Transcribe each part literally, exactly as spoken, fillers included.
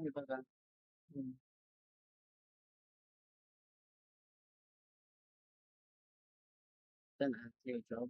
Di ba ka? Hmm. Tan-, ah, sige, ikaw.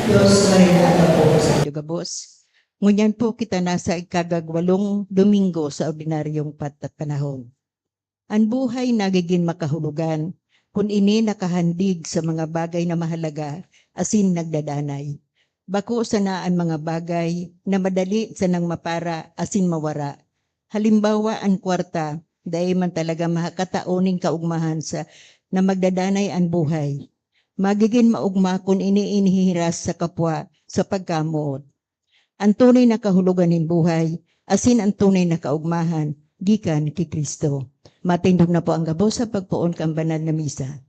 Diyos maray na gabos. Ngunyan po kita nasa ikagagwalong Domingo sa ordinaryong pat-, panahon. An buhay nagigin makahulogan kun ini nakahandig sa mga bagay na mahalaga asin nagdadanay. Bako sana an mga bagay na madali sanang mapara asin mawara. Halimbawa, an kwarta, dai man talaga makakatao nin kaugmahan sa, na magdadanay an buhay. Magigin maugma kun ini inihihiras sa kapwa sa pagkamoot. An tunay na kahulogan nin buhay asin an tunay na kaugmahan gikan ki Cristo. Matindog na po ang gabos sa pagpoon kan banal na misa.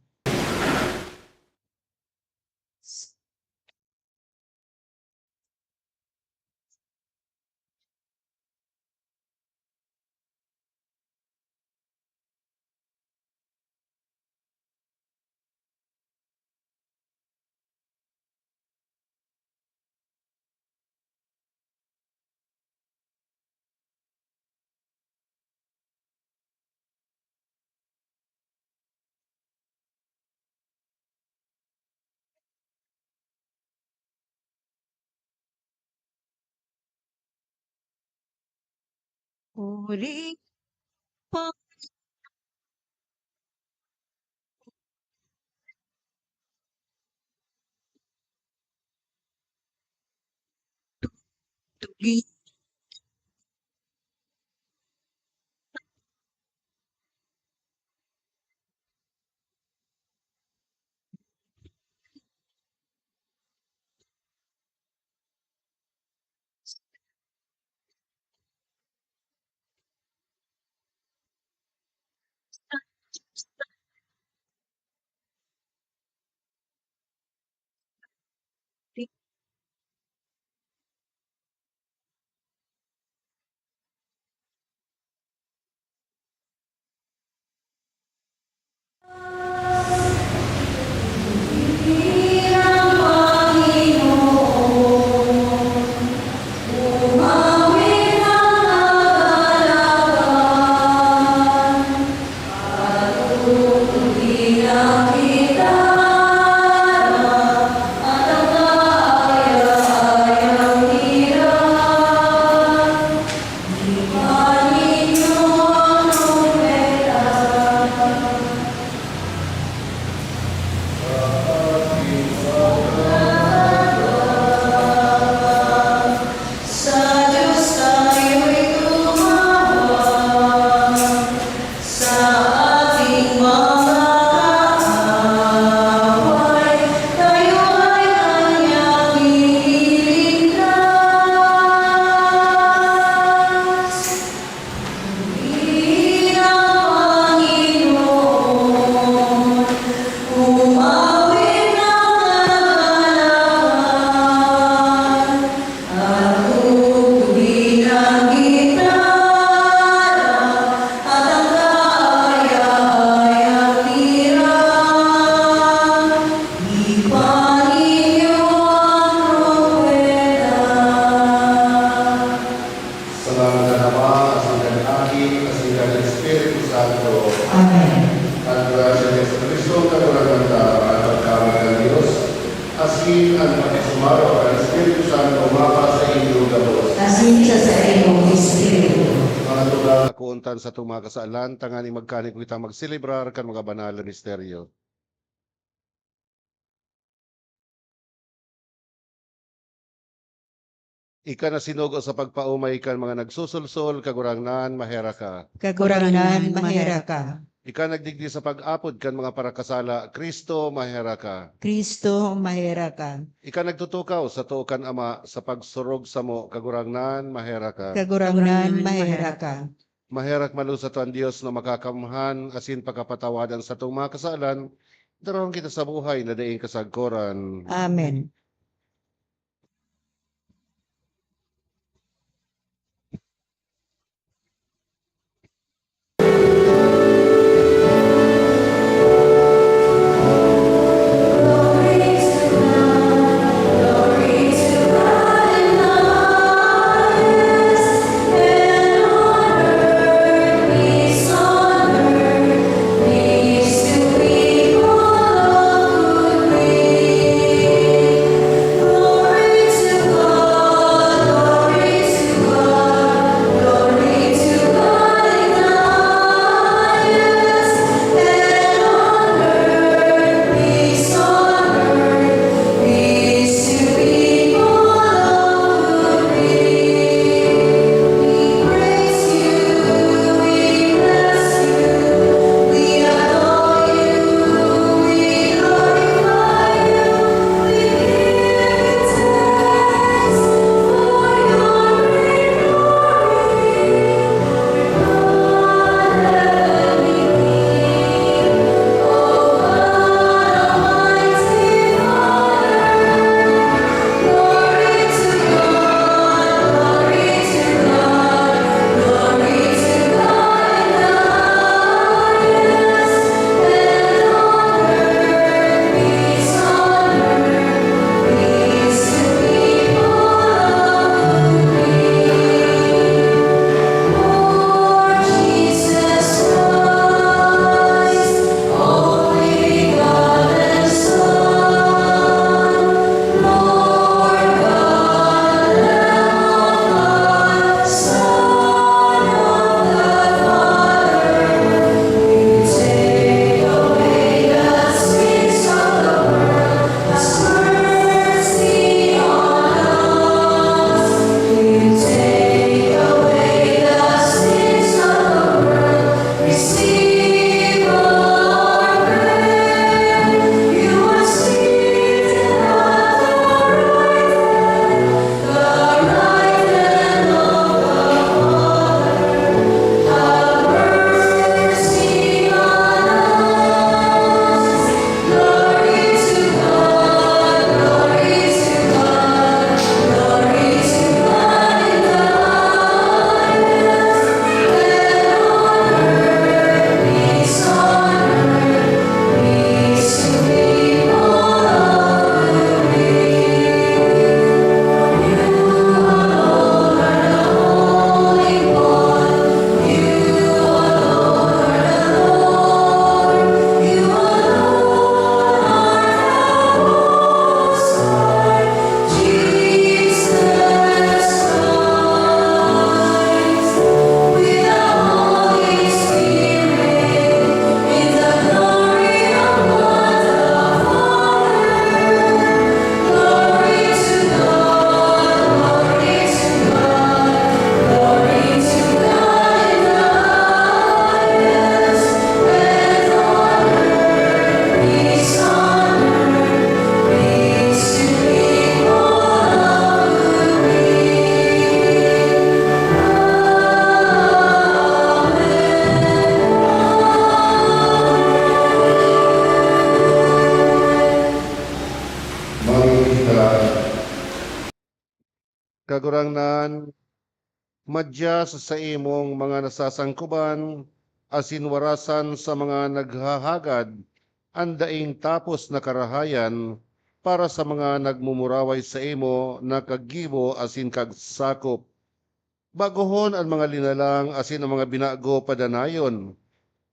Huli pa. Sa ating mga kaaway, tayo ay kanyang ililigtas. Bilang Panginoon, umawit ng kagalawan. Ako, huli ng gitara at ang kaaya-ayang lira. Ipaninyo ang trumpeta. Sa ngaran kan Ama, asin kan Aki, asin kan Espiritu Santo. Amen. An grasya ni Jesu-Cristo, Kagurangnan ta, an pagkaban kan Dios, asin an pakisumaro kan Espiritu Santo mapasaindo gabos. Asin sa saimong espiritu. Mga tugang, akoon ta an satong mga kasalan, tanganing magkaigwa kita magselebrar kan mga banal na misteryo. Ika na sinugo sa pagpaomay kan mga nagsusulsol, Kagurangnan, maherak ka. Kagurangnan, maherak ka. Ika nagdigdi sa pag-apod kan mga parakasala, Kristo, maherak ka. Kristo, maherak ka. Ika nagtutukaw sa too kan Ama sa pagsurog samo, Kagurangnan, maherak ka. Kagurangnan, maherak ka. Maherak malusot an Dios na makakamhan asin pakapatawadan satong mga kasalan, darahon kita sa buhay na daing kasagkoran. Amen. Kagurangnan, madya sa saimong mga nasasangkuban asin warasan sa mga naghahagad an daing tapos na karahayan para sa mga nagmumuraway saimo na kaggibo asin kagsakop. Bagohon an mga linalang asin an mga binago padanayon,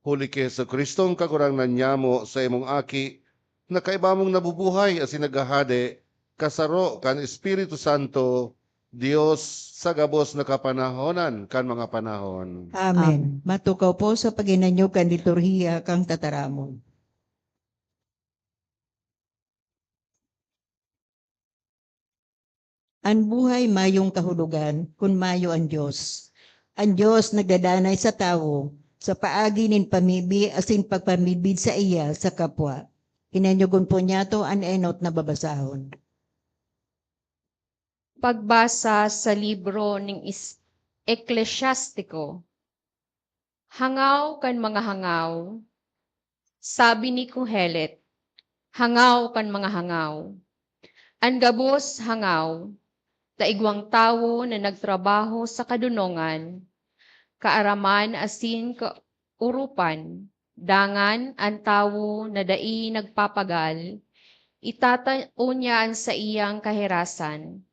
huli ki Jesu-Cristong Kagurangnan nyamo, saimong Aki, na kaiba mong nabubuhay asin naghahade, kasaro kan Espiritu Santo, Dios sa gabos na kapanahonan kan mga panahon. Amen. Matukaw po sa paghinanyog kan liturhiya kan tataramon. An buhay mayong kahulogan kun mayo an Dios. An Dios nagdadanay sa tawo sa paagi nin pamibi asin pagpamidbid saiya sa kapwa. Hinanyogon po niyato an enot na babasahon. Pagbasa sa libro ning Is-, Eklesyastiko. Hangaw kan mga hangaw. Sabi ni Kohelet, hangaw kan mga hangaw. An gabos hangaw, ta igwang tawo na nagtrabaho sa kadonongan, kaaraman asin kaoropan, dangan an tawo na dai nagpapagal, itatao niya an saiyang kaherasan.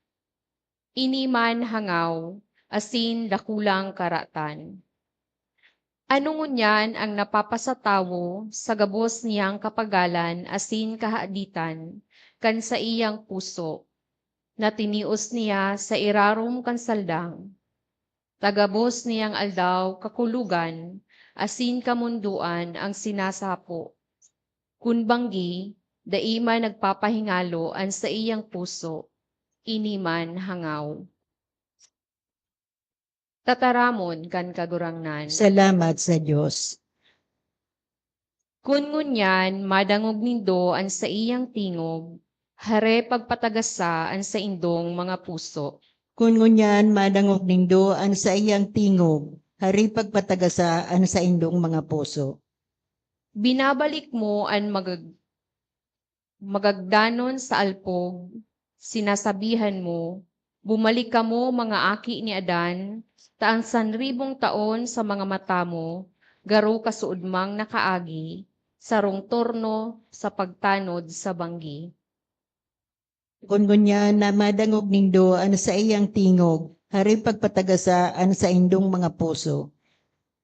Ini man hangaw asin dakulang karatan. Ano ngunyan ang napapasatawo sa gabos niyang kapagalan asin kahaditan kan saiyang puso, na tinios niya sa irarom kan saldang? Ta gabos niyang aldaw kakulogan asin kamondoan ang sinasapo. Kun banggi, dai man nagpapahingalo an saiyang puso, ini man hangaw. Tataramon kan Kagurangnan. Salamat sa Dios. Kun ngunyan madangog nindo an saiyang tingog, hare pagpatagasa an saindong mga puso. Kun ngunyan madangog nindo an saiyang tingog, hare pagpatagasa an saindong mga puso. Binabalik mo an magag-, magagdanon sa alpog, sinasabihan mo, "Bumalik kamo, mga aki ni Adan, ta an sanribong taon sa mga mata mo garo kasuodmang nakaagi, sarong torno sa pagtanod sa banggi." Kun ngunyan na madangog nindo an saiyang tingog, hare pagpatagasa an saindong mga puso.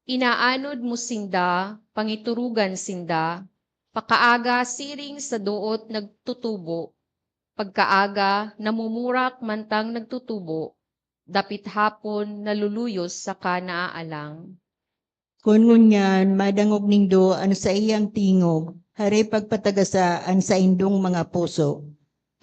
Inaanod mo sinda, pangiturugan sinda, pakaaga siring sa doot nagtutubo, pagkaaga namumurak mantang nagtutubo, dapit hapon naluluyos saka naaalang. Kun ngunyan madangog nindo an saiyang tingog, hare pagpatagasa an saindong mga puso.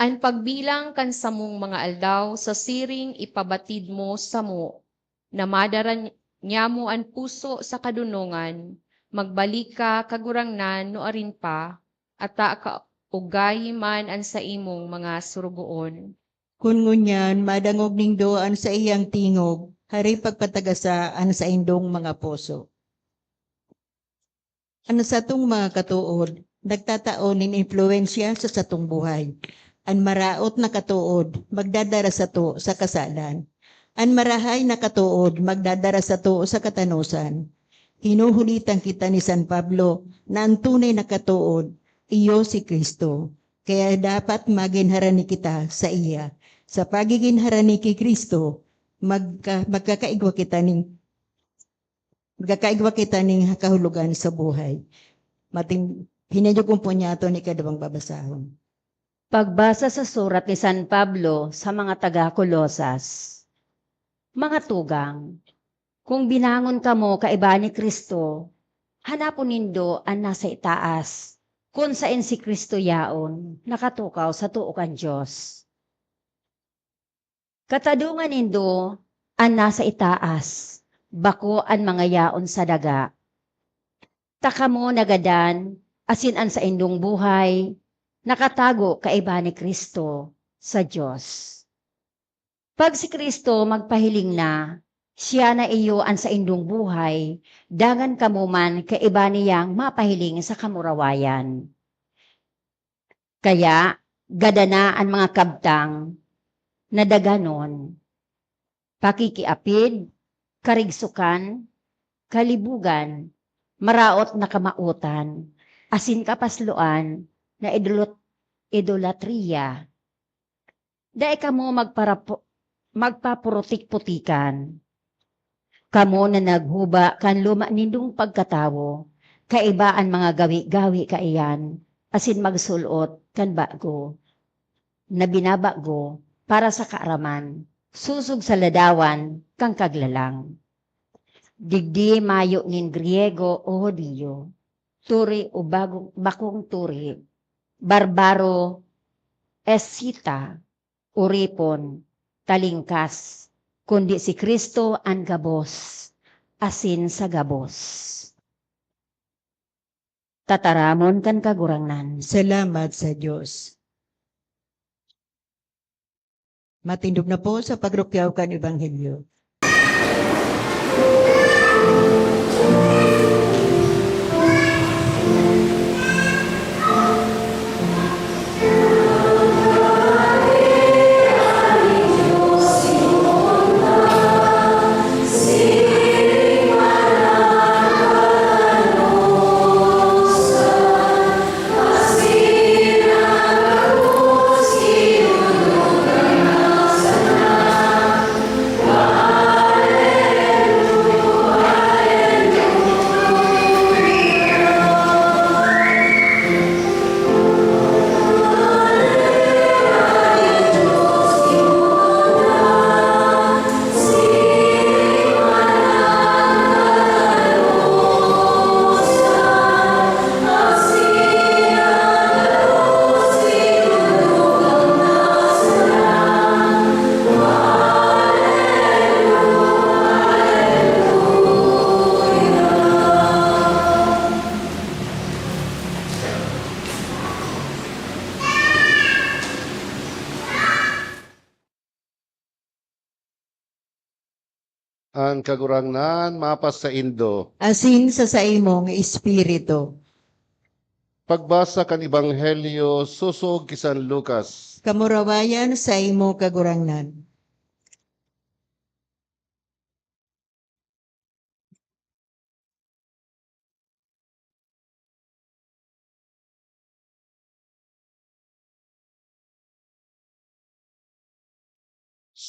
An pagbilang kan samong mga aldaw sa siring ipabatid mo samo, na madara nyamo an puso sa kadonongan, magbalik ka, Kagurangnan, nuarin pa, ata kaugayi man an saimong mga sorogoon. Kun ngunyan madangog nindo an saiyang tingog, hare pagpatagasa an saindong mga puso. An satong mga katood nagtatao nin impluwensya sa satong buhay. An maraot na katood magdadara sato sa kasalan. An marahay na katood magdadara sato sa katanosan. Hinuhulitan kita ni San Pablo na an tunay na katood iyo si Cristo. Kaya dapat magin harani kita saiya. Sa pagigin harani ki Cristo, magka-, magkakaigwa kita nin, magkakaigwa kita nin kahulogan sa buhay. Matin-, hinayog po niya aton ikaduwang babasahon. Pagbasa sa surat ni San Pablo sa mga taga Colosas. Mga tugang, kun binangon kamo kaiba ni Cristo, hanapon nindo an nasa itaas, kun saen si Cristo yaon, nakatukaw sa too kan Dios. Katadongan nindo an nasa itaas, bako an mga yaon sa daga. Ta kamo nagadan, asin an saindong buhay nakatago kaiba ni Cristo sa Dios. Pag si Cristo magpahiling na, siya na iyo an saindong buhay, dangan kamo man kaiba niyang mapahiling sa kamurawayan. Kaya, gadana an mga kabtang na daganon, pakikiapid, karigsokan, kalibugan, maraot na kamawotan, asin kapasloan na idolot-, idolatria. Dai kamo magparapo-, magpapurotik-putikan. Kamo na naghuba kan luma nindong pagkatawo, kaiba an mga gawi-gawi kaiyan, asin magsul-ot kan bago, na binabago para sa kaaraman, sosog sa ladawan kan kaglalang. Digdi mayo nin Griego o Judio, turi o bago-, bakong turi, barbaro, Escita, oripon, talingkas, kundi si Cristo an gabos, asin sa gabos. Tataramon kan Kagurangnan. Salamat sa Dios. Matindog na po sa pagrukyaw kan Ebanghelyo. An Kagurangnan mapasaindo. Asin sa saimong espiritu. Pagbasa kan Ebanghelyo sosog ki San Lucas. Kamurawayan saimo, Kagurangnan.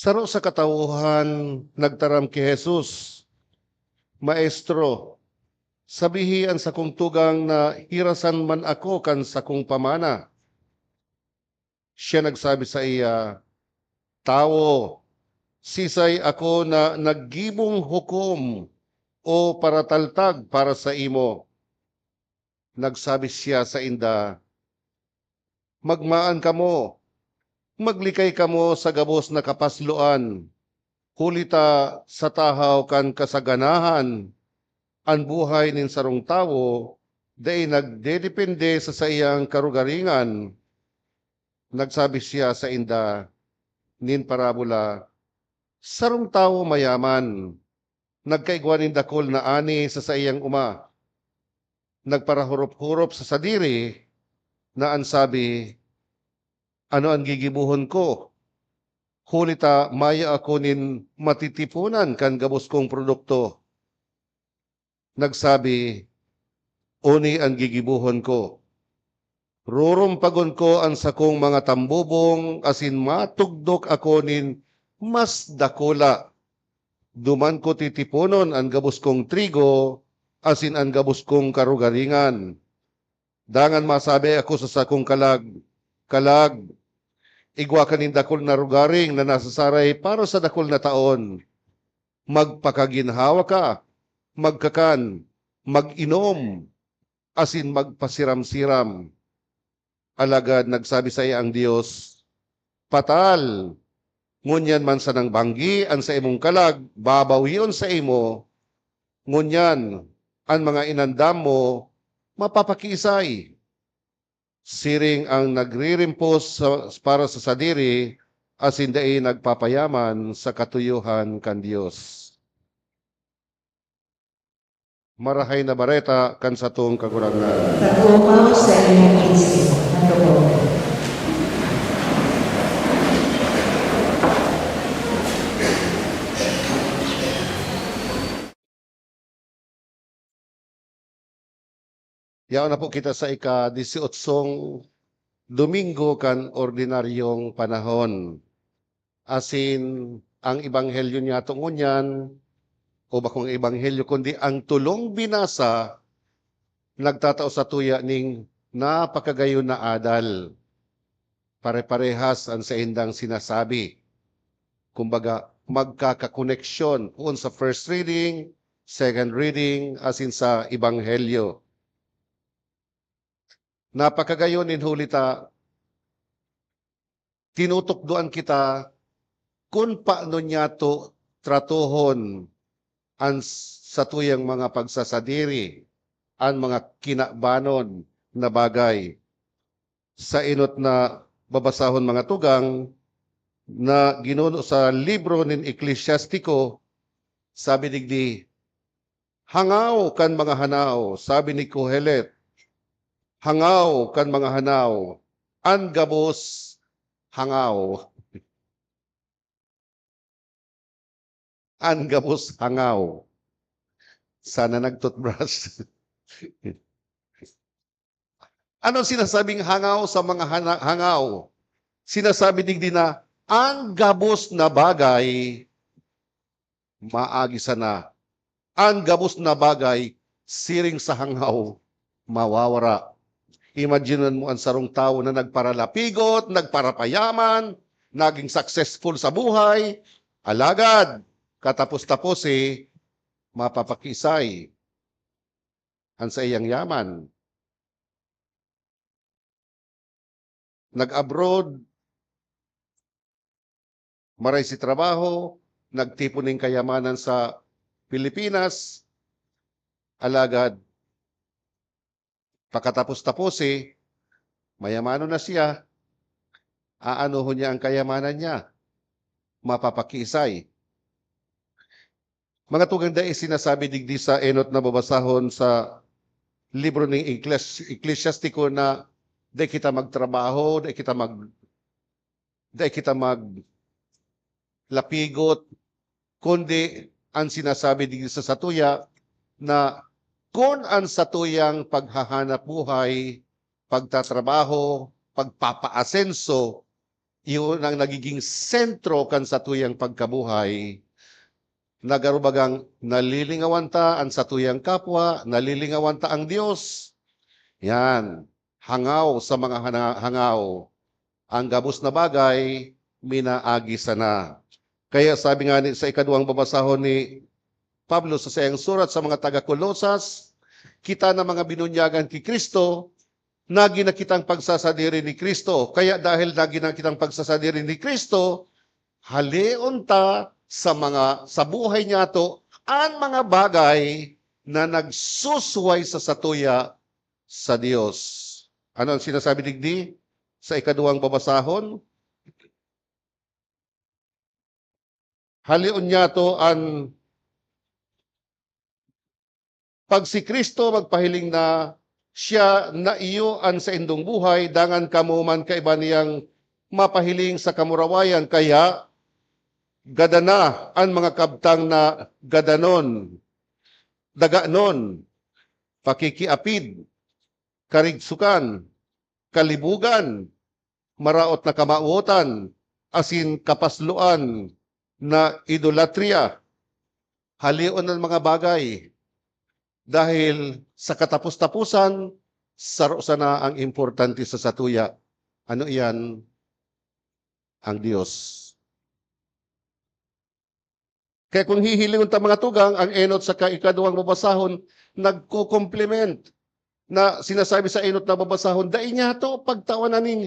Saro sa katawohan nagtaram ki Jesus, "Maestro, sabihi an sakong tugang na hirasan man ako kan sakong pamana." Siya nagsabi saiya, "Tawo, sisay ako na naggibong hukom o parataltag para saimo?" Nagsabi siya sainda, "Magmaan kamo, maglikay kamo sa gabos na kapasloan, huli ta sa tahaw kan kasaganahan, an buhay nin sarong tawo dai nagdedepende sa saiyang karugaringan." Nagsabi siya sainda nin parabola, "Sarong tawo mayaman, nagkaigwa nin dakul na ani sa saiyang oma. Nagparahorop-horop sa sadiri na an sabi, 'Ano an gigibohon ko? Huli ta mayo ako nin matitiponan kan gabos kong produkto.' Nagsabi, 'Oni an gigibohon ko. Rurumpagon ko an sakong mga tambubong asin matugdok ako nin mas dakula. Duman ko titiponon an gabos kong trigo asin an gabos kong karugaringan.' Dangan masabi ako sa sakong kalag, 'Kalag, igwa ka nin dakul na rugaring na nasasaray para sa dakul na taon. Magpakaginhawa ka, magkakan, mag-inom, asin magpasiram-siram.' Alagad nagsabi saiya an Dios, 'Patal! Ngunyan man sanang banggi an saimong kalag babawion saimo, ngunyan an mga inandam mo mapapakiisay.' Siring an nagririmpos sa, para sa sadiri asin dai nagpapayaman sa katuyohan kan Dios. Marahay na Bareta kan satong Kagurangnan. Tagomaw sa imong isip, Manlukod. Yaon na po kita sa ika-disiyotsong Domingo kan ordinaryong panahon. Asin ang ebanghelyo niyato ngunyan, o bakong ebanghelyo, kundi ang tolong binasa, nagtatao satuya nin napakagayon na adal. Pare-parehas an saindang sinasabi. Kumbaga, magkakakoneksyon poon sa first reading, second reading, asin sa ebanghelyo. Napakagayon nin huli ta tinutukdoan kita kun paano niyato tratohon an satuyang mga pagsasadiri, an mga kinabanon na bagay. Sa enot na babasahon, mga tugang, na ginuno sa libro nin Eklesiastiko, sabi digdi, "Hangaw kan mga hanaw," sabi ni Kohelet, "hangaw kan mga hanaw, an gabos hangaw." An gabos hangaw. Sana nag-toothbrush. Ano sinasabing hangaw sa mga hana-, hangaw? Sinasabi digdi na an gabos na bagay maagi sana. An gabos na bagay siring sa hangaw mawawara. Imaginan mo an sarong tawo na nagparalapigot, nagparapayaman, naging successful sa buhay, alagad katapos-tapos, eh, mapapakiisay an saiyang yaman. Nag-abroad, maray si trabaho, nagtipon nin kayamanan sa Pilipinas, alagad pakatapos-tapos, eh, mayamanon na siya, aanohon niya ang kayamanan niya, mapapakiisay. Mga tugang, dai sinasabi digdi sa enot na babasahon sa libro ning Ekles-, Eklesiastiko na dai kita magtrabaho, dai kita mag-, dai kita maglapigot, kundi an sinasabi digdi sa satuya na kun an satuyang paghahanap buhay, pagtatrabaho, pagpapaasenso, iyon ang nagiging sentro kan satuyang pagkabuhay. Nagarubagang nalilingawan ta an satuyang kapwa, nalilingawan ta ang Dios. Yan, hangaw sa mga hana-, hangaw. Ang gabos na bagay, minaagi sana. Kaya sabi nga ni, sa ikaduwang babasahon ni Pablo sa saiyang surat sa mga taga Colosas, kita na mga binunyagan ki Cristo, nagi na kitang pagsasadiri ni Cristo. Kaya dahil nagi na kitang pagsasadiri ni Cristo, haleon ta sa mga, sa buhay niyato, an mga bagay na nagsusuway sa satuya sa Dios. Ano ang sinasabi digdi sa ikaduwang babasahon? Haleon niyato an pag si Cristo magpahiling na siya na iyo an saindong buhay, dangan kamo man kaiba niyang mapahiling sa kamurawayan. Kaya, gadana an mga kabtang na gadanon, daganon, pakikiapid, karigsukan, kalibugan, maraot na kamawotan, asin kapasloan na idolatria. Haleon an mga bagay, dahil sa katapos-taposan, saro sana ang importante sa satuya. Ano iyan? Ang Dios. Kaya kung hihilingon ta, mga tugang, ang enot saka ikaduwang babasahon, nagko-complement na sinasabi sa enot na babasahon, dai niyato pagtawanan nin,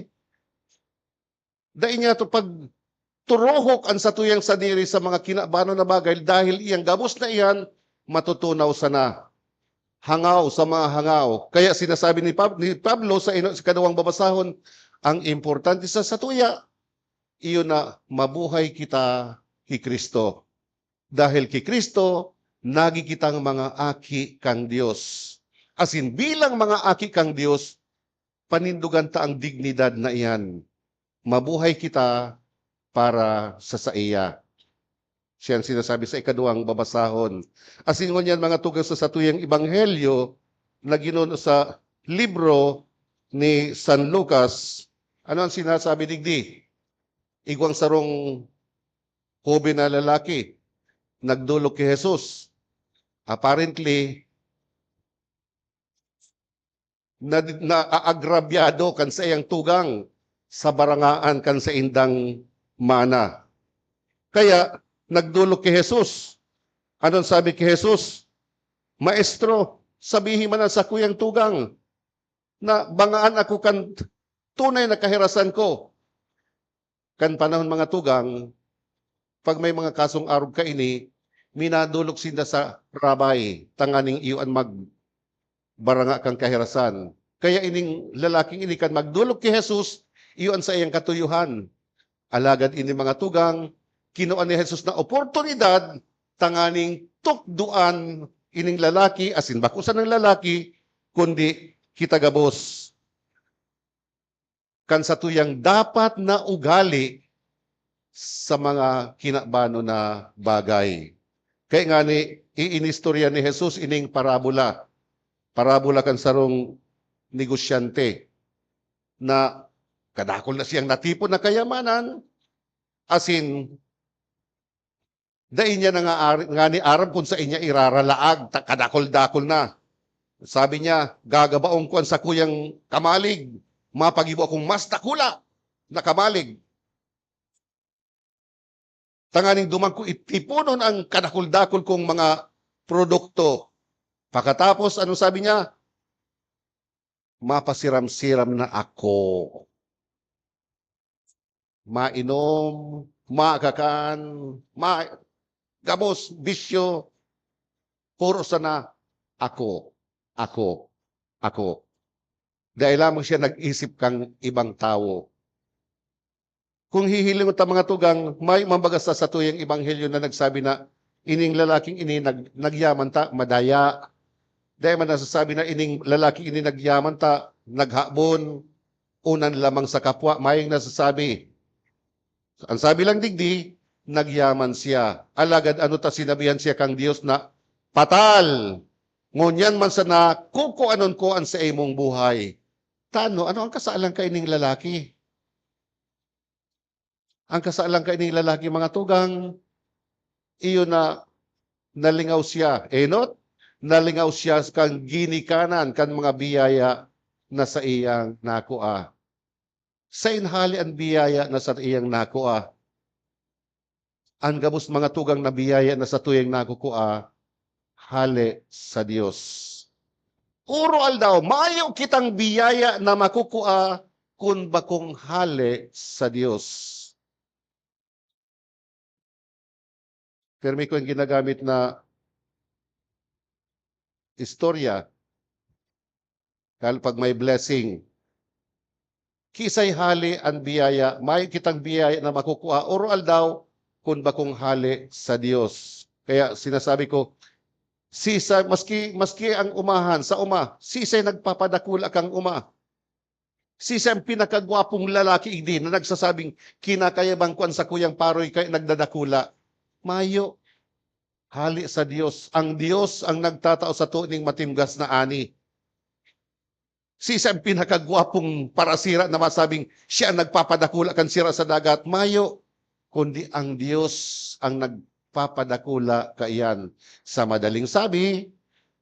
dai niyato pagturuhok an satuyang sadiri sa mga kinabanon na bagay, dahil iyang gabos na iyan matutunaw sana. Hangaw sa mga hangaw. Kaya sinasabi ni Pab-, ni Pablo sa ino-, sa ikaduwang babasahon, ang importante sa satuya, iyo na mabuhay kita ki Cristo. Dahil ki Cristo, nagi kitang mga aki kan Dios. Asin bilang mga aki kan Dios, panindogan ta ang dignidad na iyan. Mabuhay kita para sa saiya. Siya an sinasabi sa ikaduwang babasahon. Asin ngunyan, mga tugang, sa satuyang ebanghelyo na ginuno sa libro ni San Lucas, ano ang sinasabi digdi? Igwang sarong hoben na lalaki nagdolok ki Jesus. Apparently, na, naaagrabyado kan saiyang tugang sa barangaan kan saindang mana. Kaya nagdolok ki Jesus. Ano an sabi ki Jesus? "Maestro, sabihi man an sakuyang tugang na bangaan ako kan tunay na kahirasan ko." Kan panahon, mga tugang, pag may mga kasong arog kaini, minadolok sinda sa rabay, tanganing iyo an magbaranga kan kahirasan. Kaya ining lalaking ini kan magdolok ki Jesus, iyo an saiyang katuyohan. Alagad ini mga tugang, kinua ni Jesus na oportunidad tanganing tukdoan ining lalaki, asin bako sanang lalaki, kundi kita gabos. Kan satuyang dapat na ugali sa mga kinabanon na bagay. Kaya ngani, iinistorya ni Jesus ining parabola. Parabola kan sarong negosyante na kadakol na siyang natipon na kayamanan, asin dai niya na nga ar-, ngani aram kun saan niya iraralaag, ta-, kadakol-dakol na. Sabi niya, "Gagabaon ko an sakuyang kamalig, mapagibo akong mas dakula na kamalig. Tanganing duman ko itiponon ang kadakol-dakol kong mga produkto." Pakatapos, ano sabi niya? "Mapasiram-siram na ako. Mainom, makakan, ma-, gabos, bisyo, puro sana ako, ako, ako." Dai lamang siya nag-isip kan ibang tawo. Kung hihilingon ta, mga tugang, may mambaga sa satuyang ebanghelyo na nagsabi na ining lalaking ini nag-, nagyaman ta, madaya. Dai man nasasabi na ining lalaking ini nagyaman ta, naghabon, o nanlamang sa kapwa. Mayong nasasabi. Ang sabi lang digdi, nagyaman siya. Alagad ano ta sinabihan siya kang Dios na, "Patal! Ngunyan man sana kukuanon ko an saimong buhay." Tano, ano ang kasalan kaining lalaki? Ang kasalan kaining lalaki, mga tugang, iyo na nalingaw siya. Enot, nalingaw siya kan ginikanan kan mga biyaya na saiyang nakua. Saen hale an biyaya na saiyang nakua? An gabos, mga tugang, na biyaya na satuyang nakukua, hale sa Dios. Oro-aldaw, mayo kitang biyaya na makukua kun bakong hale sa Dios. Pirmi ko yung ginagamit na istorya. Kal-, pag may blessing, kisay hale an biyaya, mayo kitang biyaya na makukua oro-aldaw kun bakong hale sa Dios. Kaya sinasabi ko, sisay, maski, maski ang umahan, sa uma, sisay nagpapadakula kang uma? Sisay ang pinakagwapong lalaki igdi na nagsasabing, "Kinakayaban ko an sakuyang paroy kaya nagdadakula"? Mayo. Hale sa Dios. Ang Dios ang nagtatao sato ning matimgas na ani. Sisay ang pinakagwapong parasira na masabing siya ang nagpapadakula kan sira sa dagat? Mayo. Kundi ang Dios ang nagpapadakula kaiyan. Sa madaling sabi,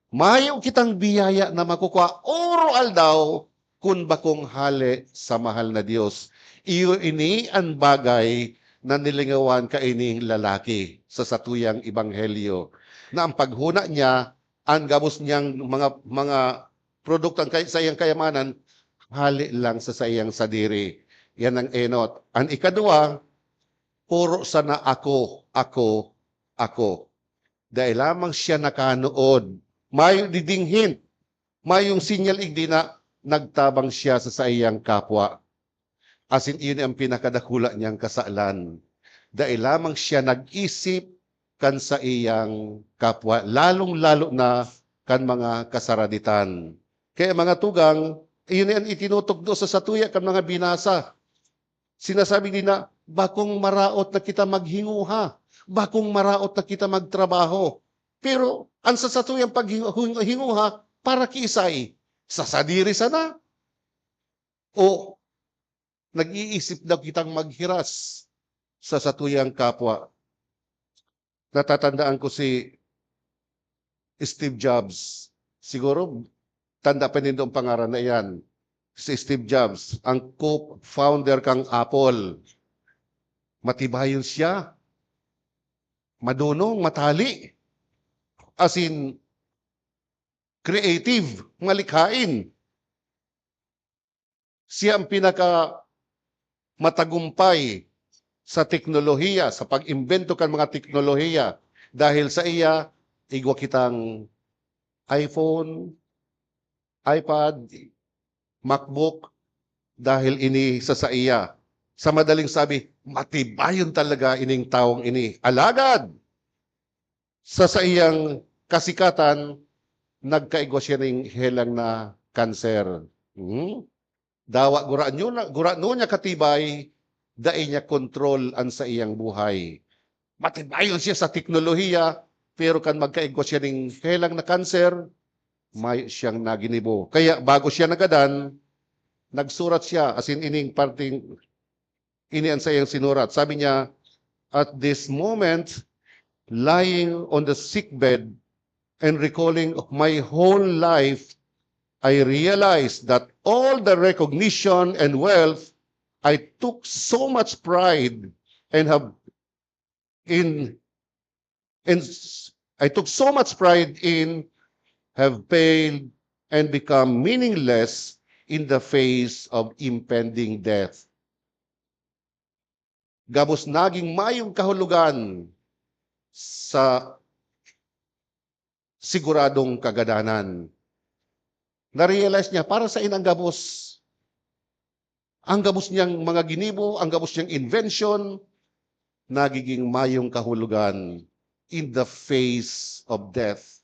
mayo kitang biyaya na makukua oro-aldaw kun bakong hale sa mahal na Dios. Iyo ini an bagay na nilingawan kaining lalaki sa satuyang ebanghelyo, na ang paghona niya, an gabos niyang mga, mga produkto, ang kay-, saiyang kayamanan, hale lang sa saiyang sadiri. Yan ang enot. An ikadwa, puro sana ako, ako, ako. Dai lamang siya nakanood. Mayo digding hint, mayong sinyal igdi na nagtabang siya sa saiyang kapwa. Asin iyon ang pinakadakula niyang kasalan. Dai lamang siya nag-isip kan saiyang kapwa, lalong-lalo na kan mga kasaraditan. Kaya, mga tugang, iyon an itinutukdo sa satuya kan mga binasa. Sinasabi din na, "Bakong maraot na kita maghinguha, bakong maraot na kita magtrabaho." Pero an sa satuyang paghingu-, hingu-, hinguha, para kiisay? Sa sadiri sana? O nag-iisip daw kitang maghiras sa satuyang kapwa? Natatandaan ko si Steve Jobs. Siguro, tanda pa nindo ang pangaran na iyan. Si Steve Jobs, ang co-founder kang Apple. Matibayon siya. Madunong, matali. As in, creative, malikhain. Siya ang pinaka matagumpay sa teknolohiya, sa pag-imbento kan mga teknolohiya. Dahil saiya, igwa kitang iPhone, iPad, MacBook, dahil ini sa saiya. Sa madaling sabi, matibayon talaga ining tawong ini. Alagad, sa saiyang kasikatan, nagkaigwa siya ning helang na kanser. Hmm? Dawa gurano na, gurano niya katibay, dai niya kontrol an saiyang buhay. Matibayon siya sa teknolohiya, pero kan magkaigwa siya ning helang na kanser, mayo siyang naginibo. Kaya bago siya nagadan, nagsurat siya, as in, ining parting, ini an saiyang sinurat. Sabi niya, "At this moment, lying on the sickbed and recalling my whole life, I realized that all the recognition and wealth I took so much pride and have in, in I took so much pride in have failed and become meaningless in the face of impending death." Gabos naging mayong kahulogan sa siguradong kagadanan. Na-realize niya, para saen ang gabos, ang gabos niyang mga ginibo, ang gabos niyang invention, nagiging mayong kahulogan in the face of death.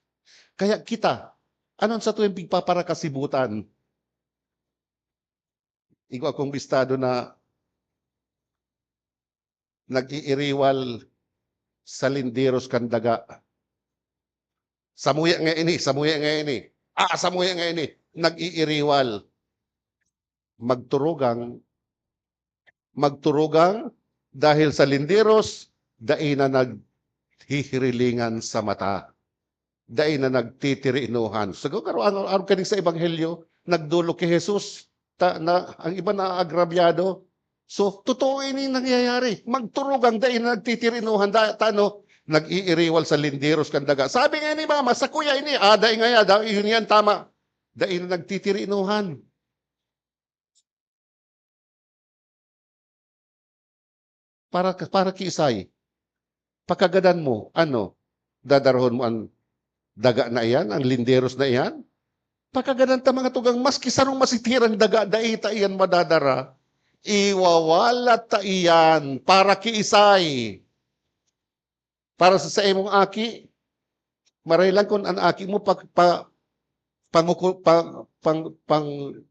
Kaya kita, ano an satuyang pigpaparakasibutan? Igwa akong bistado na nag-iiriwal sa linderos kan daga. Samuya nga ini, samuya nga ini. Ah, samuya nga ini. Nag-iiriwal. Magturugang, magturugang dahil sa linderos, dai na naghihirilingan sa mata. Dai na nagtitirinuhan. Siguro, arog, arog kaning sa Ebanghelyo, nagdolok ki Jesus. Ta-, na, ang iba naagrabyado. So, totoo ini nangyayari. Magturugang dai na nagtitirinuhan. Da-, ta-, ano, nag-iiriwal sa linderos kan daga. Sabi nga ni Mama, "Sakuya ini, ah, dai ngaya, da-, yun yan, tama." Dai na nagtitirinuhan. Para, para kiisay? Pakagadan mo, ano? Dadarahon mo an daga na iyan, an linderos na iyan? Pakagadan ta, mga tugang, maski sarong masitirang daga, dai ta iyan madadara. Iwawalat ta iyan para kiisay? Para sa saimong aki? Maray lang kun an aki mo pag-, pa-, panguku-, pa-, pang-, pang-,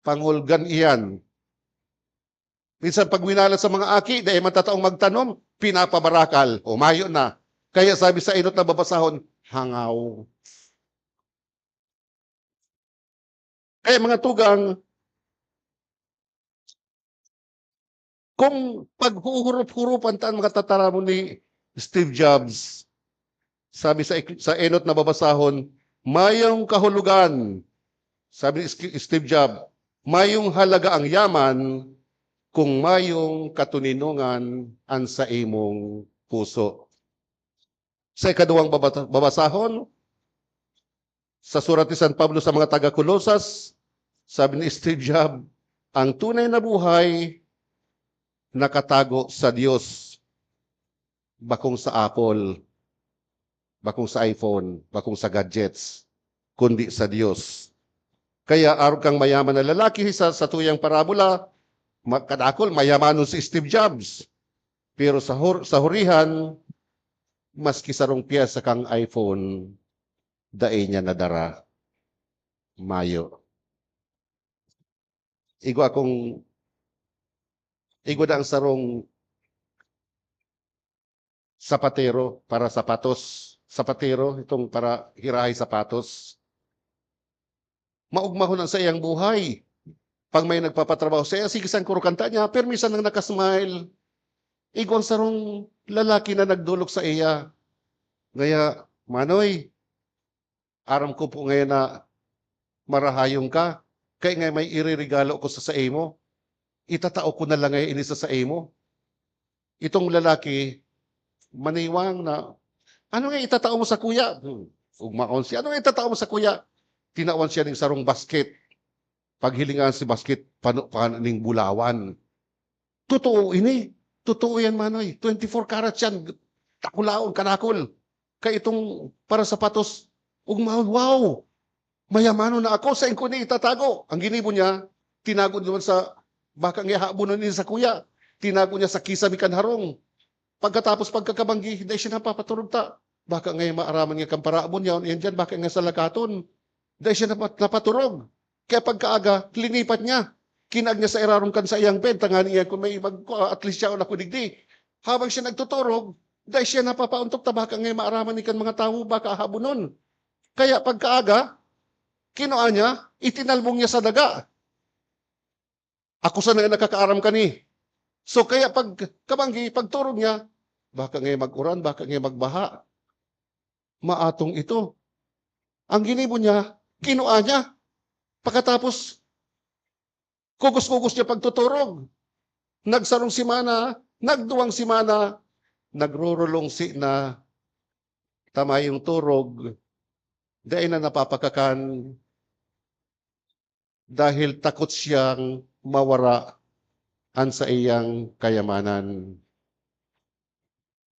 pangulgan iyan. Minsan, pag winalat sa mga aki, dai man tataong magtanom, pinapabarakal, o mayo na. Kaya sabi sa enot na babasahon, hangaw. Kaya, mga tugang, kung paghuhurup-hurupan ta an mga tataramon ni Steve Jobs, sabi sa ik-, sa enot na babasahon, "Mayong kahulugan," sabi ni Ski-, Steve Jobs, "mayong halaga ang yaman kung mayong katoninongan an saimong puso." Sa ikaduwang babata-, babasahon, sa surat ni San Pablo sa mga taga Colosas, sabi ni Steve Jobs, "Ang tunay na buhay nakatago sa Diyos, bakong sa Apple, bakong sa iPhone, bakong sa gadgets, kundi sa Diyos." Kaya arog kang mayaman na lalaki sa, sa tuyang parabola, ma-, kadakul, mayamanon si Steve Jobs. Pero sa hur-, sa hurihan, maski sarong pyesa kang iPhone, dai niya nadara. Mayo. Igwa akong, igwa na ang sarong sapatero para sapatos. Sapatero, itong para hirahay sapatos. Maugmahon ang saiyang buhay. Pag may nagpapatrabaho saiya, sige, sangkurukan ta niya, pero minsan lang nakasmile. Igwang sarong lalaki na nagdolok saiya. Ngaya, "Manoy, aram ko po ngayon na marahayon ka, kaya nga may ireregalo ko sa saimo. Itatao ko na lang ngayon ini sa saimo." Itong lalaki, maniwang na, "Ano nga itatao mo sakuya?" Hmm. Ugmaon siya, "Ano nga itatao mo sakuya?" Tinawan siya ning sarong basket. Paghilingan si basket, pano pa ning bulawan. Totoo ini. Totoo yan, Manoy. Twenty-four carats yan. Takulaon, kanakol. Kaya itong para sapatos, ugmahon, wow! Mayamanon na ako, sain ko ini itatago? Ang ginibo niya, tinago naman sa, baka nga habunon ni sa kuya. Tinago niya sa kisame kan harong. Pagkatapos, pagkakabanggi, dai siya napapaturog ta. Baka nga maaraman niya kan paraabon niya, yan dyan, baka nga sa lakaton. Dai siya napa-, napaturog. Kaya pagkaaga, linipat niya. Kinaag niya sa irarom kan saiyang bed, tanganing iyan kung may mag-, at least siya o naku digdi. Habang siya nagtuturog, dai siya napapaontok ta baka nga maaraman ni kan mga tawo, baka habunon. Kaya pagkaaga, kinua niya, itinalbong niya sa daga. Ako sana ang nakakaaram kani. So, kaya pag kabanggi, pagturog niya, baka nga mag-uran, baka nga magbaha. Maatong ito. Ang ginibo niya, kinua niya. Pagkatapos, kugos-kugos niya pagtuturog. Nagsarong semana, nagduwang semana, nagrurulungsi na, tamayong turog, dai na napapakakan dahil takot siyang mawara an saiyang kayamanan.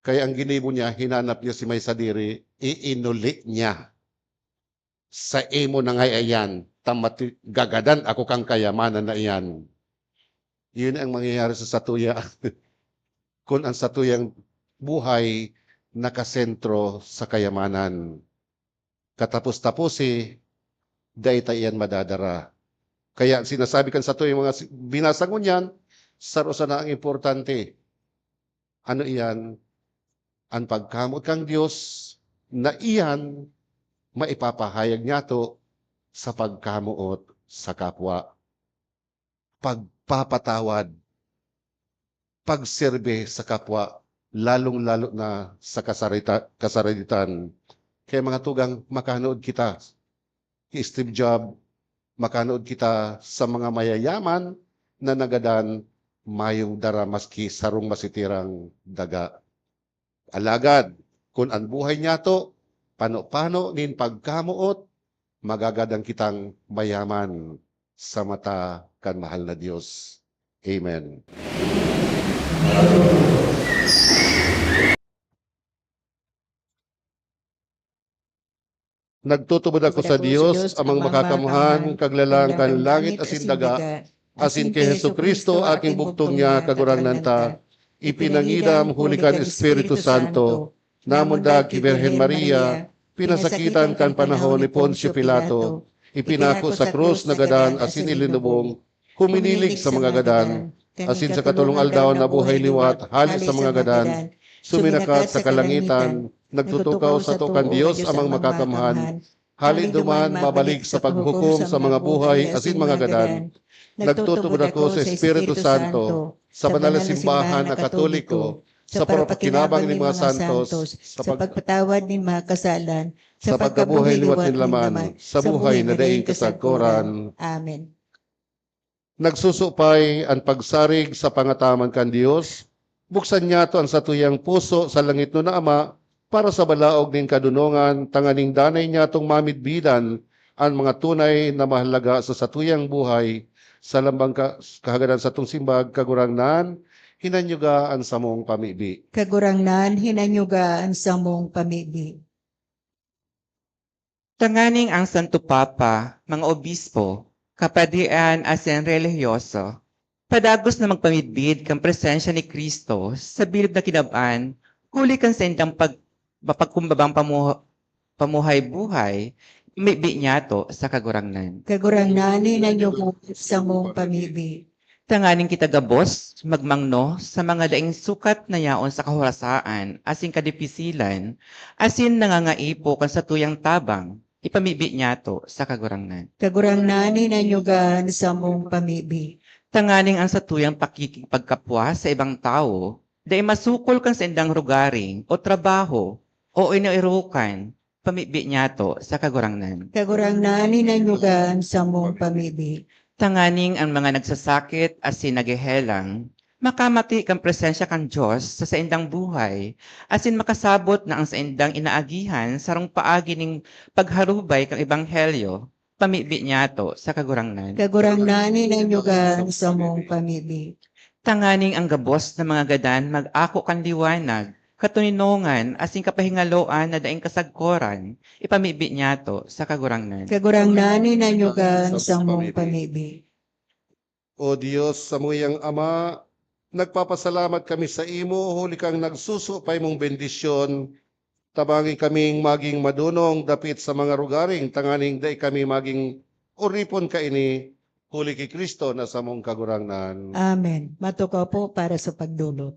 Kaya ang ginibo niya, hinanap niya si may sadiri, iinuli niya. Saimo na nga iyan, ta mati-, gagadan ako kan kayamanan na iyan. Yun ang mangyayari sa satuya. Kun ang satuyang buhay nakasentro sa kayamanan. Katapos-taposi, dai ta iyan madadara. Kaya sinasabi kan satuyang mga si-, binasa ngunyan, saro sana ang importante. Ano iyan? An pagkamoot kan Dios na iyan maipapahayag niyato sa pagkamoot sa kapwa. Pagpapatawad, pagserbi sa kapwa, lalong-lalo na sa kasarita-, kasaraditan. Kaya mga tugang, makanood kita ki Steve Jobs, makanood kita sa mga mayayaman na nagadan mayong dara maski sarong masitirang daga. Alagad, kun an buhay niyato, pano-pano nin pagkamoot, magagadan kitang mayaman sa mata kan mahal na Dios. Amen. Nagtutubod ako sa Dios, amang makakamhan, kaglalang kan langit asin daga, asin ki Jesu-Cristo, aking bugtong niya, Kagurangnan ta, ipinangidam huli kan Espiritu Santo, namundag ki Birhen Maria, pinasakitan kan panahon ni Poncio Pilato, ipinako sa krus, nagadan asin ilinubong, huminilig sa mga gadan, asin sa katolong aldaw nabuhay liwat hale sa mga gadan, suminakat sa kalangitan, nagtutukaw sato kan Dios amang makakamhan, hale duman mabalik sa paghukom sa mga buhay asin mga gadan. Nagtutubod ako sa Espiritu Santo, sa banal na simbahan na Katoliko, sa parapakinabang nin mga santos, sa pag- pagpatawad nin mga kasalan, sa pagkabuhay liwat nin laman, sa buhay na daing kasagkoran. Amen. Nagsusupay an pagsarig sa pangataman kan Dios. Buksan niyato an satuyang puso sa langitnon na Ama para sa balaog nin kadonongan, tanganing danay niyatong mamidbidan an mga tunay na mahalaga sa satuyang buhay. Sa lambang ka-, kahagadan satong simbag, Kagurangnan, hinanyuga an samong pamibi. Kagurangnan, hinanyuga an samong pamibi. Tanganing ang Santo Papa, mga obispo, kapadian asin relihiyoso, padagos na magpamidbid kan presensya ni Cristo sa bilog na kinab-an, huli kan saindang pag-, mapagkumbabang pamuha-, pamuhay-buhay, mibi niyato sa Kagurangnan. Kagurangnan, hinanyuga an samong pamibi. Tanganing kita gabos magmangno sa mga daing sukat na yaon sa kahorasaan asin kadipisilan, asin nangangaipo kan satuyang tabang, ipamibi niyato sa Kagurangnan. Kagurangnan, hinanyuga an samong pamibi. Tanganing ang satuyang pakikipagkapwa sa ibang tawo, dai masukol kan saindang rogaring o trabaho o inoerokan, pamibi niyato sa Kagurangnan. Kagurangnan, hinanyuga an samong pamibi. Tanganing an mga nagsasakit asin naghehelang, makamati kan presensya kan Dios sa saindang buhay, asin makasabot na ang saindang inaagihan sarong paagi nin pagharubay kan ebanghelyo, pamibi niyato sa Kagurangnan. Kagurangnan, hinanyuga an samong pamibi. Tanganing ang gabos na mga gadan mag-ako kan liwanag, katoninongan, asin kapahingaloan na daing kasagkoran, ipamibi niyato sa Kagurangnan. Kagurangnan, hinanyugan samong pamibi. O Dios, samuyang Ama, nagpapasalamat kami saimo huli kang nagsuso pa imong bendisyon. Tabangi kaming magin madonong dapit sa mga rogaring tanganing dai kami magin oripon kaini, huli ki Cristo na samong Kagurangnan. Amen. Matukaw po para sa pagdolot.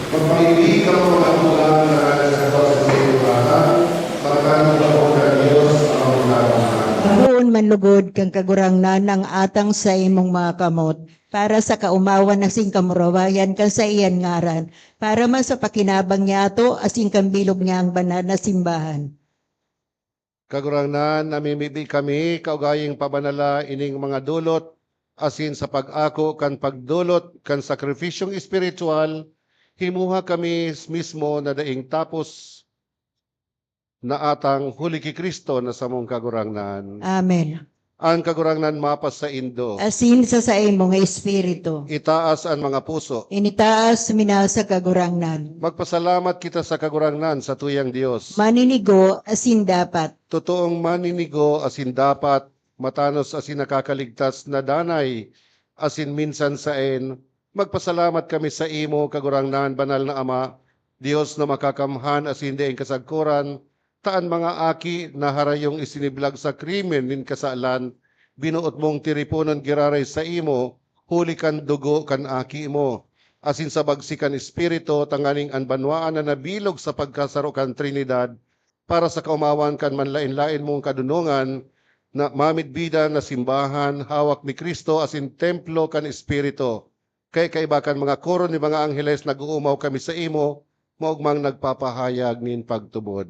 Magpaibi kamo, mga tugang, na nagsasabat sa saiyang bata, magtanong kamo kan Dios sa kamurawayan. Poon man lugod kan Kagurangnan an atang saimong mga kamot, para sa kaomawan asin kamurawayan kan saiyang ngaran, para man sa pakinabang niyato asin kan bilog niyang banal na simbahan. Kagurangnan, namimibi kami, kaugayang pabanala ining mga dolot, asin sa pag-ako kan pagdolot kan sakripisyong espiritual, himuha kami mismo na daing tapos na atang huli ki Cristo na samong Kagurangnan. Amen. An Kagurangnan mapasaindo. Asin sa saimong espiritu. Itaas an mga puso. Initaas mi na sa Kagurangnan. Magpasalamat kita sa Kagurangnan, sa tuyang Dios. Maninigo asin dapat. Totoong maninigo asin dapat, matanos asin nakakaligtas na danay, asin minsan saen, magpasalamat kami saimo, Kagurangnan, Banal na Ama, Dios na makakamhan asin daing kasagkoran, ta an mga aki na harayong isiniblag sa krimen nin kasalan, binoot mong tiriponon giraray saimo huli kan dugo kan Aki mo, asin sa bagsi kan Espiritu, tanganing an banwaan na nabilog sa pagkasaro kan Trinidad, para sa kaomawan kan manlaen-laen mong kadonongan, na mamidbidan na simbahan, hawak ni Cristo asin templo kan Espiritu. Kay kaiba kan mga koro ni mga angheles, nag-oomaw kami saimo, maogmang nagpapahayag nin pagtubod.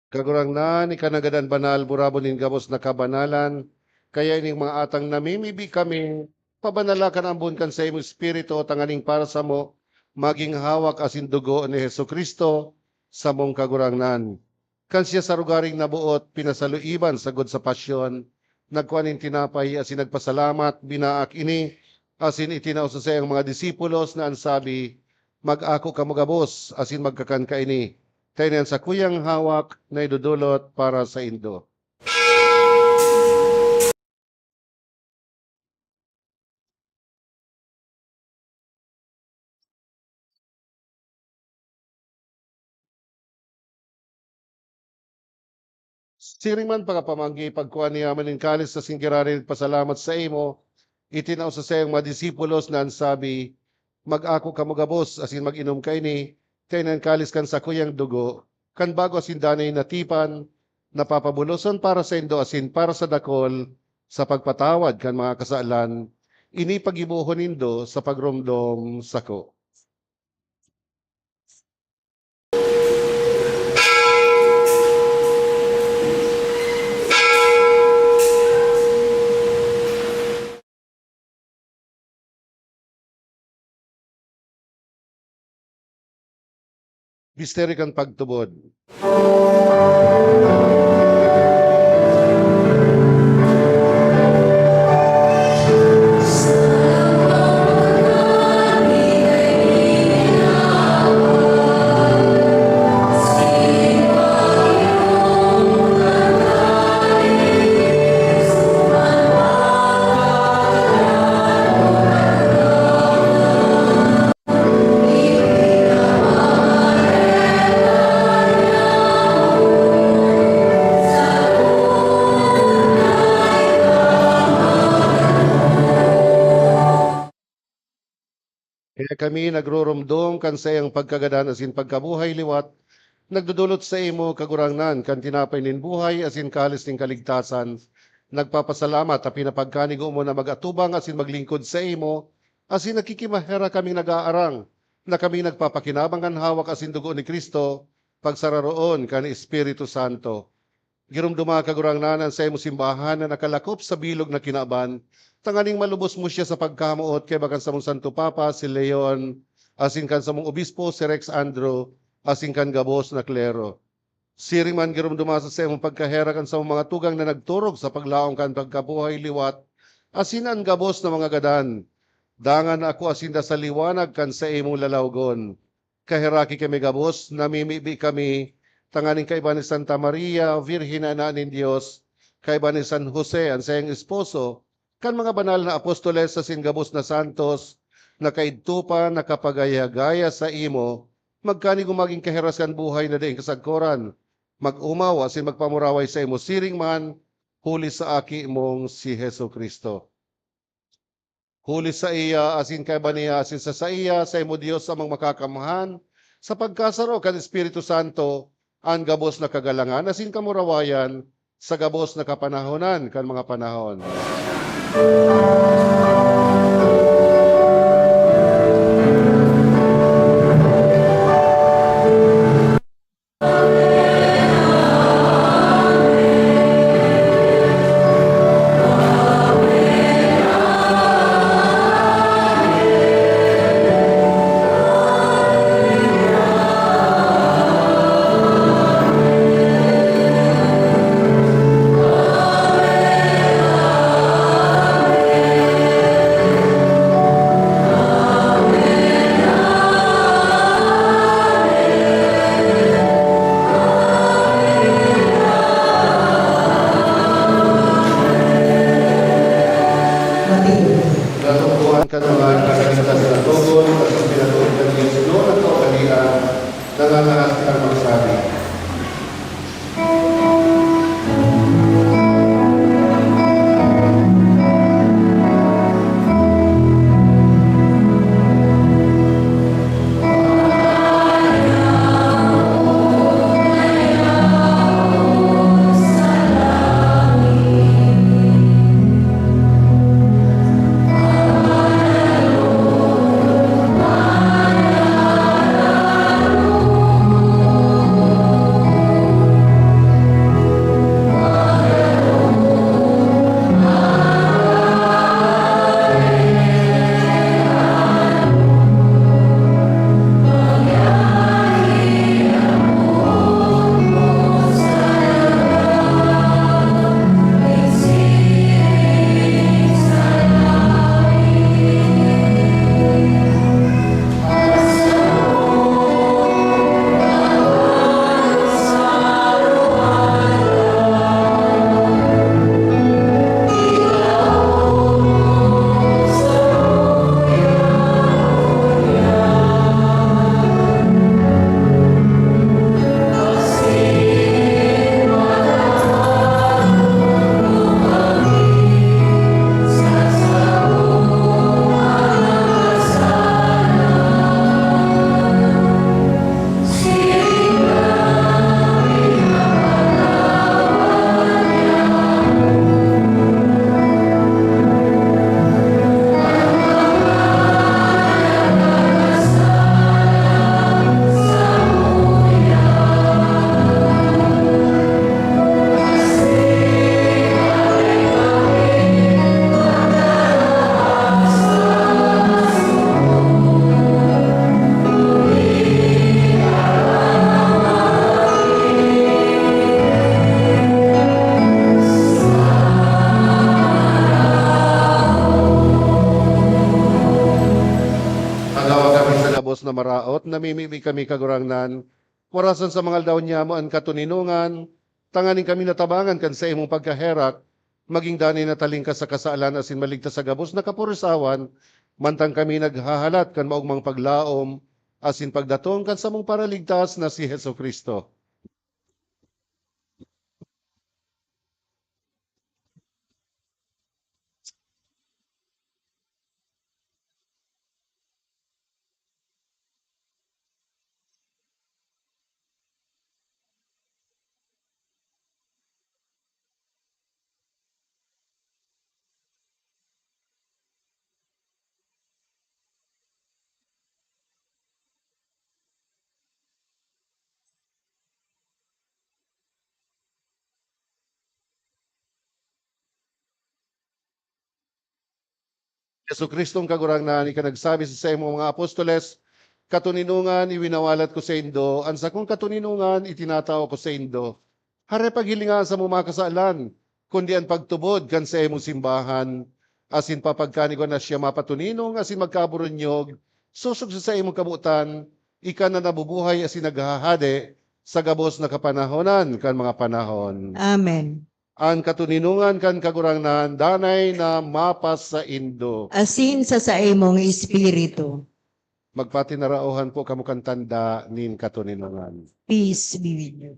Kagurangnan, ika na gadan banal, burabon nin gabos na kabanalan. Kaya ining mga atang namimibi kami, pabanala kan ambon kan saimong Espiritu, tanganing para samo, magin hawak asin dugo ni Jesu-Cristo, samong Kagurangnan. Kan siya sa rogaring naboot, pinasaluiban sagkod sa pasyon, nagkua nin tinapay asin nagpasalamat, binaak ini, asin itinao sa saiyang mga disipulos na an sabi, "Mag-ako kamo gabos asin magkakan kaini, ta ini an sakuyang hawak na idodolot para saindo." Siring man pakapamanggi, pagkua niya man nin kalis asin giraray nagpasalamat saimo, itinao sa saiyang mga disipulos na an sabi, "Mag-ako kamo gabos asin mag-inom kaini, ta ini an kalis kan sakuyang dugo, kan bago asin danay na tipan, na papabuloson para saindo asin para sa dakol sa pagpatawad kan mga kasalan. Ini paggibohon nindo sa pagromdom sako." Misteryo kan pagtubod. Kaya kami nagroromdom kan saiyang pagkagadan asin pagkabuhay liwat, nagdodolot saimo, Kagurangnan, kan tinapay nin buhay asin kalis nin kaligtasan. Nagpapasalamat ta pinapagkanigo mo na mag-atubang asin maglingkod saimo, asin nakikimaherak kaming nag-aarang na kami nagpapakinabang kan hawak asin dugo ni Cristo, pagsararoon kan Espiritu Santo. Giromdoma, Kagurangnan, an saimong simbahan na nakalakop sa bilog na kinaban, tanganing malubos mo siya sa pagkamoot kaiba kan samong Santo Papa, si Leon, asin kan samong Obispo, si Rex Andrew, asin kan gabos na klero. Siring man, giromdoma sa saimong pagkaherak an samong mga tugang na nagturog sa paglaom kan pagkabuhay liwat, asin an gabos na mga gadan, dangan akoa sinda sa liwanag kan saimong lalawgon. Kaheraki kami gabos, namimibi kami, tanganing kaiba ni Santa Maria, Birhen na Ina nin Dios, kaiba ni San Jose, an saiyang esposo, kan mga banal na apostoles asin gabos na santos na kaidto pa nakapagaya-gaya saimo, magkanigo magin kahiras kan buhay na daing kasagkoran, mag-omaw asin magpamuraway saimo siring man, huli sa Aki mong si Jesu-Cristo. Huli saiya, asin kaiba niya, asin sa saiya, saimo Dios Amang Makakamhan, sa pagkasaro kan Espiritu Santo, an gabos na kagalangan asin kamurawayan, sa gabos na kapanahonan kan mga panahon. Natungkuhan kan mga nagkakaligtas na togon, asin pinatubod kan Dios, Dios na kaugalean, nangangahas kitang magsabi. Hagawa kami sa gabos na maraot, namimibi kami, Kagurangnan, warasan sa mga aldaw niyamo an katoninongan, tanganing kami natabangan kan saimong pagkaherak, magin danay na talingkas sa kasalan asin maligtas sa gabos na kapurisawan, mantang kami naghahalat kan maogmang paglaom asin pagdatong kan samong Paraligtas na si Jesu-Cristo. Jesu-Cristong Kagurangnan, ika nagsabi sa saimong mga apostoles, "Katoninongan, iwinawalat ko saindo, an sakong katoninongan itinatao ko saindo." Hare paghilinga an samong mga kasalan, kundi an pagtubod kan saimong simbahan, asin papagkanigon na siya mapatoninong asin magkaburunyog, sosog sa saimong kabotan, ika na nabubuhay asin naghahade sa gabos na kapanahonan kan mga panahon. Amen. An katoninongan kan Kagurangnan danay na mapasaindo. Asin sa saimong espiritu. Magpatinaraohan po kamo kan tanda nin katoninongan. Peace be with you.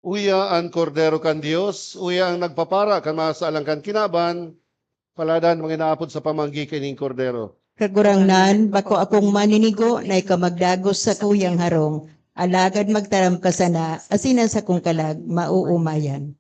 Uya an Kordero kan Dios, uya an nagpapara kan mga salang kan kinaban, paladan mga inaapod sa pamanggi kaning Kordero. Kagurangnan, bako akong maninigo na ikaw magdagos sa kuyang harong, alagad magtaram ka sana, asin an sakong kalag maoomayan.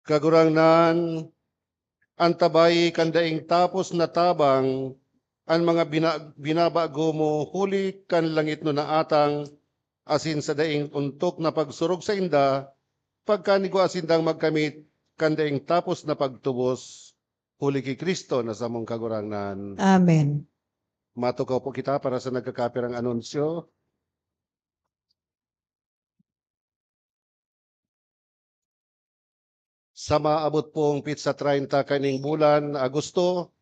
Kagurangnan, antabayi kan daing tapos na tabang an mga bina-, binabago mo huli kan langitnon na atang, asin sa daing ontok na pagsurog sainda, pagkanigwaa sindang magkamit kan daing tapos na pagtubos, huli ki Cristo na samong Kagurangnan. Amen. Matukaw po kita para sa nagkakapirang anunsyo. Sa maabot pong pitsa treinta kaning bulan, Agosto,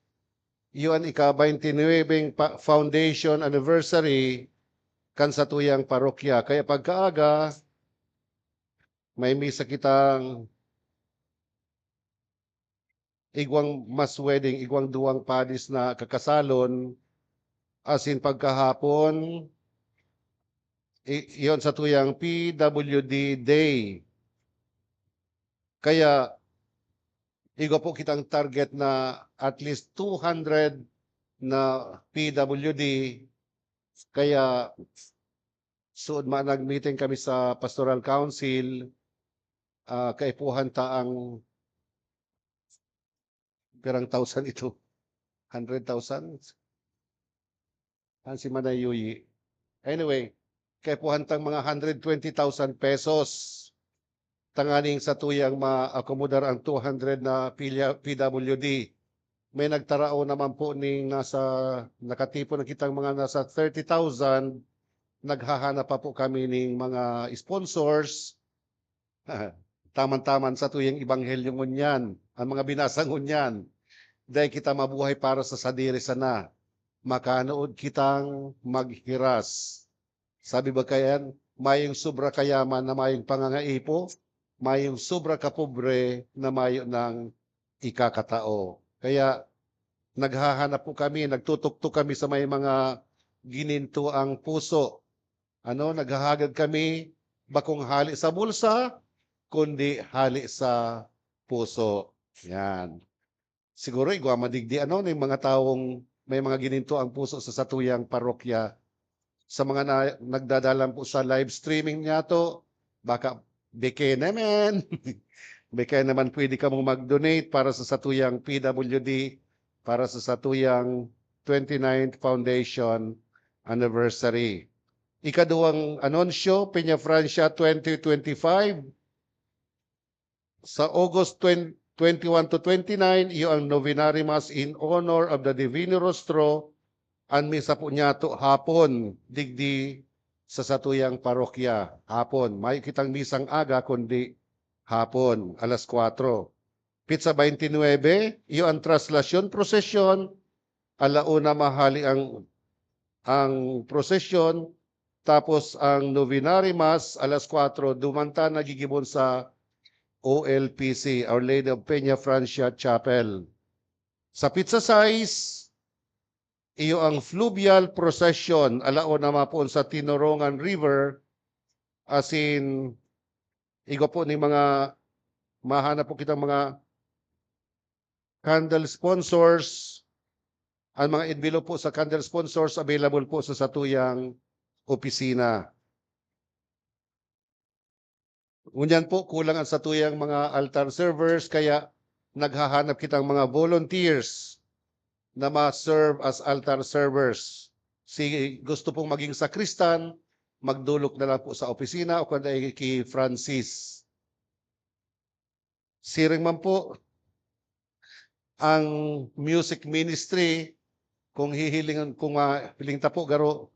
iyo an ika-baynti nuwebeng pa-, foundation anniversary kan satuyang parokya. Kaya pagkaaga, may misa kitang igwang mass wedding, igwang duwang padis na kakasalon, asin pagkahapon, i-, iyon satuyang P W D Day. Kaya, igwa po kitang target na at least two hundred na P W D. Kaya, suod man nag-meeting kami sa Pastoral Council, ah, kaipuhan ta ang pirang thousand ito? Hundred thousand? An si Manay Yuyi. Anyway, kaipuhan tang mga hundred twenty thousand pesos tanganing satuyang ma-akomodar ang two hundred na pilya-, P W D. May nagtarao naman po ning nasa, nakatipon na kitang mga nasa thirty thousand. Naghahanap pa po kami ning mga sponsors. Taman-taman satuyang ebanghelyo ngunyan, ang mga binasa ngunyan. Dai kita mabuhay para sa sadiri sana. Makanood kitang maghiras. Sabi ba kayan, mayong sobra kayaman na mayong pangangaipo, mayong sobra kapobre na mayo nang ikakatao. Kaya naghahanap po kami, nagtutuktok kami sa may mga ginintoang puso. Ano, naghahagad kami, bakong hale sa bulsa, kundi hale sa puso. Yan. Siguro igwa madigdi, ano, ning mga tawong may mga ginintoang puso sa satuyang parokya. Sa mga na-, nagdadalan po sa live streaming niyato, baka beke naman. Beke naman pwede kamong mag-donate para sa satuyang P W D, para sa satuyang twenty-ninth foundation anniversary. Ikaduwang anunsyo, Peñafrancia twenty twenty-five. Sa August twen-, twenty-one to twenty-nine, iyo ang Novenary Mass in honor of the Divino Rostro. An misa po niyato hapon, digdi sa satuyang parokya, hapon. Mayo kitang misang aga, kundi hapon, alas kwatro. Petsa baynte nuebe, iyo ang Traslacion Procession, ala una mahali ang, ang prosesyon, tapos ang Novenary Mass, alas kwatro, duman ta nagigibon sa O L P C, Our Lady of Peña Francia Chapel. Sa petsa sais, iyo ang fluvial procession, ala una mapoon sa Tinorongan River, asin igwa po ning mga, mahanap po kitang mga candle sponsors. Ang mga envelope po sa candle sponsors available po sa satuyang opisina. Ngunyan po, kulang ang satuyang mga altar servers, kaya naghahanap kitang mga volunteers na ma-serve as altar servers. Si gusto pong maging sakristan, magdolok na lang po sa opisina o kaya ki Francis. Siring man po, ang music ministry, kung hihilingan, kung, ah, hiling ta po, garo,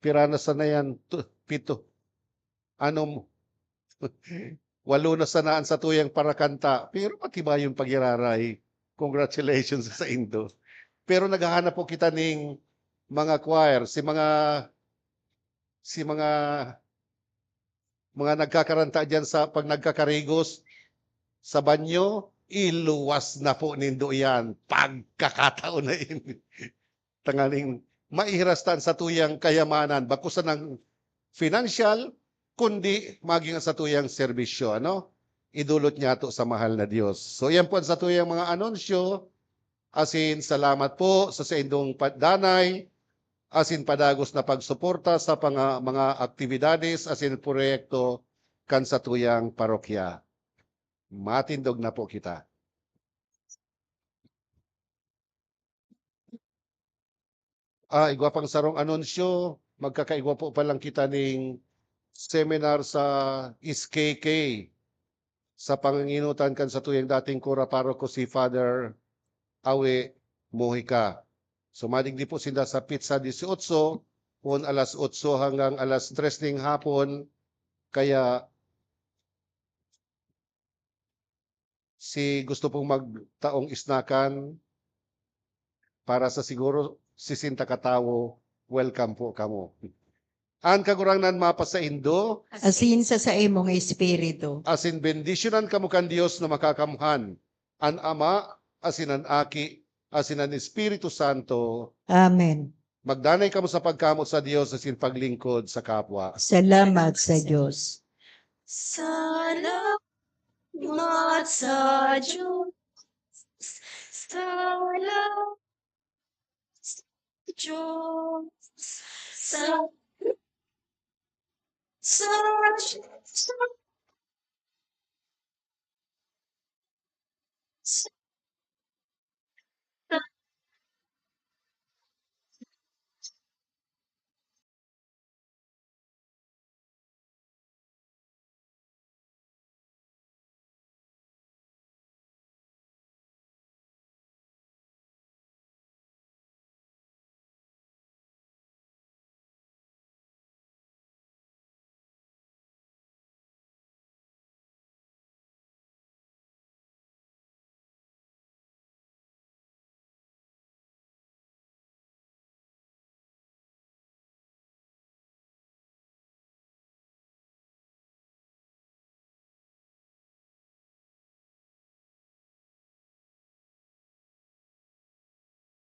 pira na sana yan? Tu-, pito. Ano, walo na sana an satuyang parakanta, pero matibay yung pag-iraray. Congratulations sa indo. Pero naghahanap po kita ning mga choir, si mga, si mga, mga nagkakaranta diyan sa pag nagkakarigos sa banyo, iluwas na po nindo yan. Pagkakataon na ini. Tanganing maihiras ta an satuyang kayamanan, bako sanang financial, kundi maging ang satuyang serbisyo, ano? Idulot niyato sa mahal na Dios. So, yan po ang satuyang mga anunsyo. Asin salamat po sa saindong pa-, danay, asin padagos na pagsuporta sa panga-, mga aktibidades asin proyekto kan satuyang parokya. Matindog na po kita. Ah, igwa pang sarong anunsyo, magkakaigwa po pa lang kita ning seminar sa S K K, sa panganginutan kan satuyang dating kura paroko, si Father Awe Mojica. So, madigdi po sinda sa Pizza dieciocho, kun alas otso hanggang alas tres ning hapon. Kaya, si gusto pong magtaong isnakan, para sa siguro sesenta katawo, welcome po kamo. An Kagurangnan mapasaindo, Asin sa saimong espiritu. Asin bendisyonan kamo kan Dios na Makakamhan, an Ama, asin an Aki, asin an Espiritu Santo. Amen. Magdanay kamo sa pagkamoot sa Dios asin paglingkod sa kapwa. Salamat sa Dios. Salamat sa Diyos. Salamat sa Diyos. Sa, sa, sa